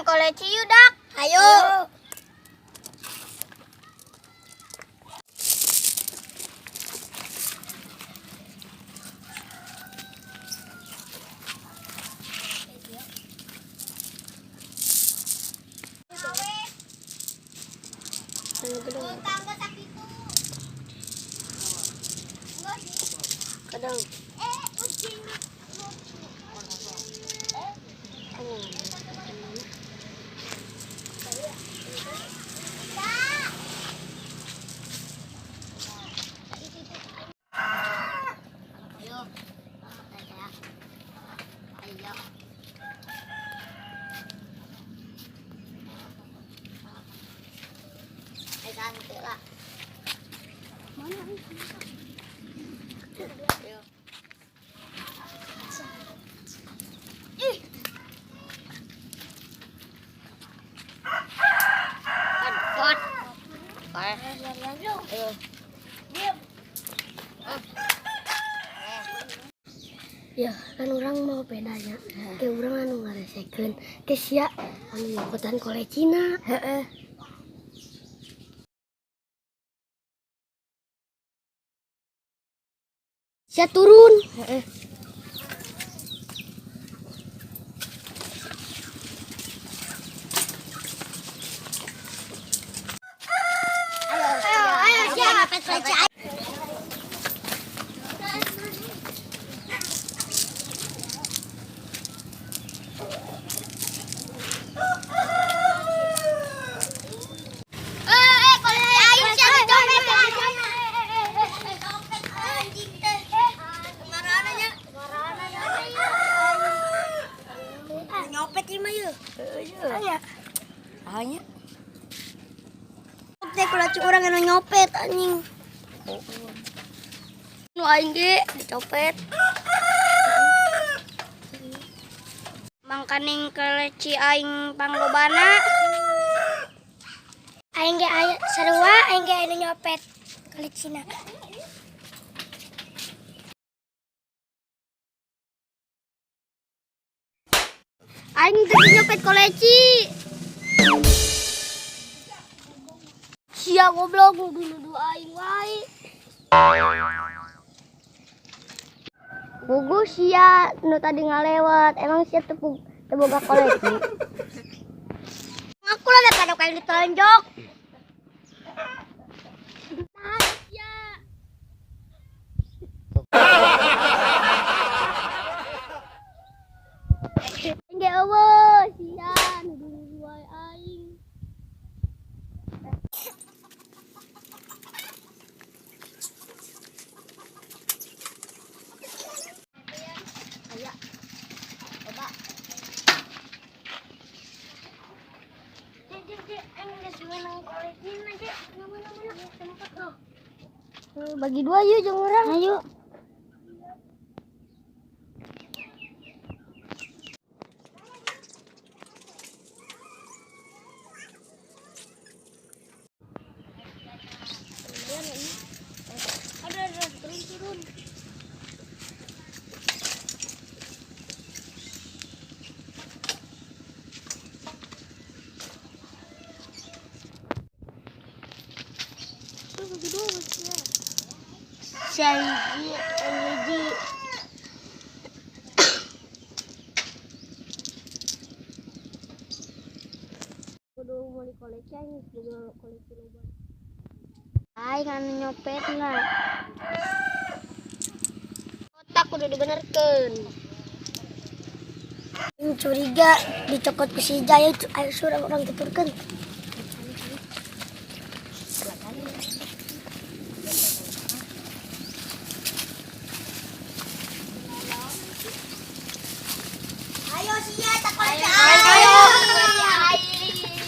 Koleci yuk, Dak. Ayo. Tangga sakitu. Kadang. Eh, ucing. Ayo. Ayo. Ayo santai lah. Mana? Ayo. Ih. Kan, Ayo. Diam. Ya, kan urang mawa pedanya. Ke urang anu ngaresekeun. Ke sia anu nyokotan kolecina. Heeh. Sia turun. Heeh. Ayo, ayo, sia ngapet koleci. Eh, eh, koleci aing sia dicopet. Copet anjing teh. Kemana nya? Nyopet ieu mah yeuh. Aya. Hanya. Teh koleci urang anu nyopet anjing. Nu aing ge dicopet. Mangkaning koleci aing panglobana. Aing ge aya sarua aing ge anu nyopet kolecina. Aing teh nyopet koleci. Sia goblok nuduh-nuduh aing wae. Puguh sia nu tadi ngalewat, emang sia teu teu boga koleci. Ngaku lah daripada kayak ditonjok. Tahan sia. Aing ge euweuh sia nuduh-nuduh wae aing. Aya. Coba. Cek, cek, cek, aing geus meunang kolecina, cek. Mana, mana, tempat tuh. Bagi dua yuk jeung urang. Ayo. Aduh, aduh, turun, turun. Tuh, bagi dua, bagi dua. Sahiji, hiji. Kudu meuli koleci aing geus boga koleci loba. Aing anu nyopetna. Otak kudu dibenerkeun. Aing curiga dicokot ku si Jaya, ayo surang urang tuturkeun. Ayo sia tak koleci Ayo. aing.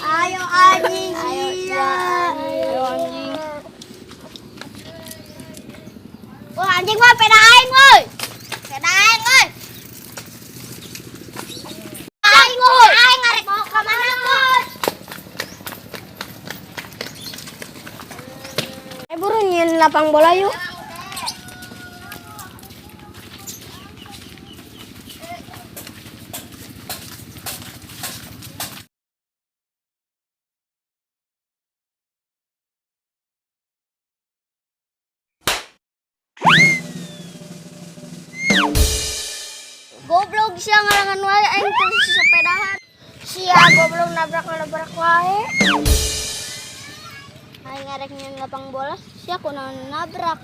Ayo anjing sia. Ayo anjing. Wah anjing woi, peda aing woi. Peda aing woi. Aing woi. Aing ngarek mau ka mana woi? Eh buru nyieun lapang bola yuk. Goblok sia ngarangan wae aing terus sepedahan. Sia goblok nabrak-nabrak wae. Aing arek nyeun lapang bola, sia kunaon nabrak.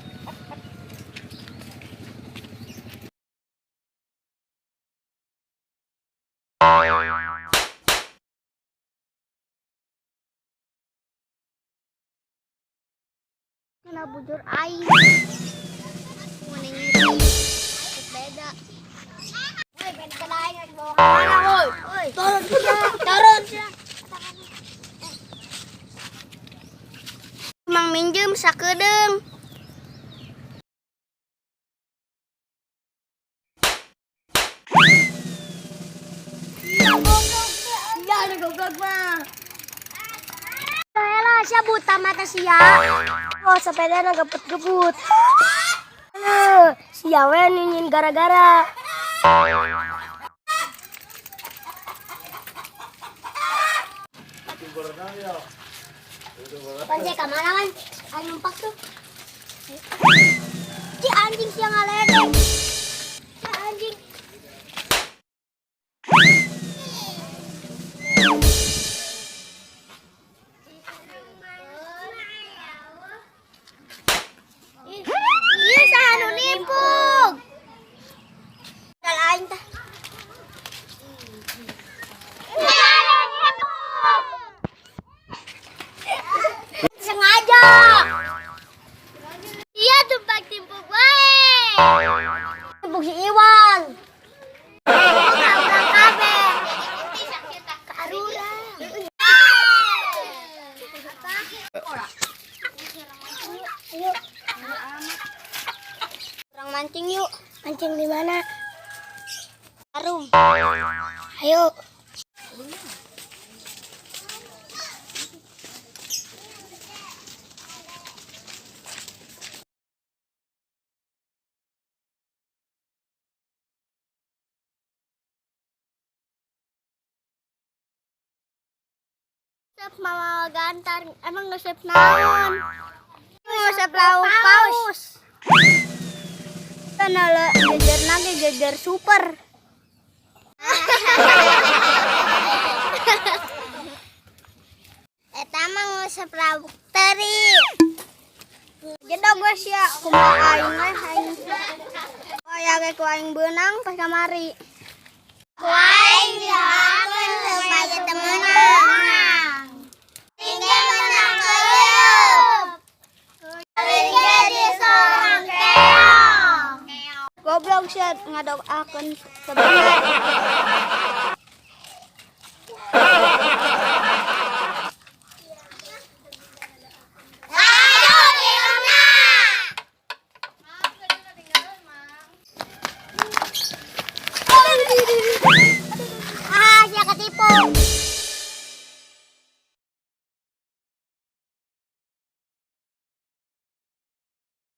Kena bujur aing. Kuning beda. Woi, beda aing rek bawa ka mana woi? Woi, turun sia, turun sia. Mang minjem sakedeung. Iya goblok. Iya ada goblok mah. Elah, sia buta mata sia. Oh, sepedana gebut-gebut. Eh, sia we nyieun gara-gara. Pan sia ka mana man? Aing numpak tuh. Ci anjing sia ngaledek. Ci anjing. Iya saha nu nimpuk. Dal aing tah. Sengaja. Iya tumpak timpuk wae. Timpuk si Iwan. Urang kabeh. Karurang. Ayo. Urang mancing yuk. Mancing di mana? Arum. Ayo. Resep mama gantar, emang resep naon? Resep lauk paus. Nala jajar nage jajar super. Eta mah ngusep lauk teri. Jedog we sia, kumaha aing we aing. Aya ge ku aing beunang pas kamari. Ku aing didoakeun supaya teu meunang. Ingin menang keuyeup. Jadi seorang keong. Goblok sia ngadoakeun sebenarnya.